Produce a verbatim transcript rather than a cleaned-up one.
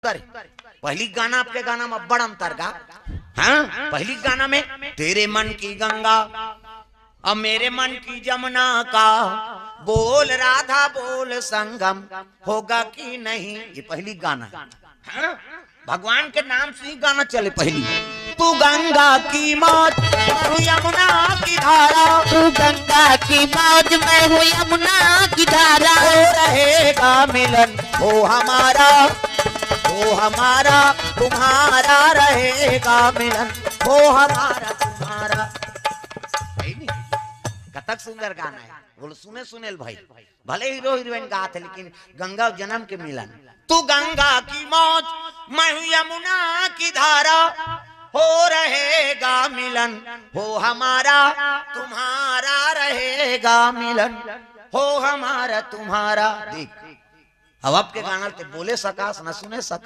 अंतर हे। पहली गाना, आपके गाना में बड़ अंतर गा। हाँ, पहली गाना में तेरे मन की गंगा और मेरे मन की जमुना का, बोल राधा बोल संगम होगा कि नहीं, ये पहली गाना। हाँ, भगवान के नाम से ही गाना चले पहली। तू गंगा की मौज, तू यमुना की धारा, तू गंगा की मौज, मैं हूँ यमुना की धारा। हो रहेगा मिलन, हो हमारा, हो हमारा, तुम्हारा रहेगा मिलन, हो हमारा, तुम्हारा। है नी? कतक सुंदर गाना है, बोलो सुने सुनील भाई। भले हीरो हीरोइन गात हे, लेकिन गंगा जन्म के मिलन। तू गंगा की मौज, मैं हूँ यमुना की धारा, हो रहेगा मिलन, हो हमारा, तुम्हारा रहेगा मिलन, हो हमारा, तुम्हारा। देख, अब आपके गाना ते बोले सकास, ना सुने सकास।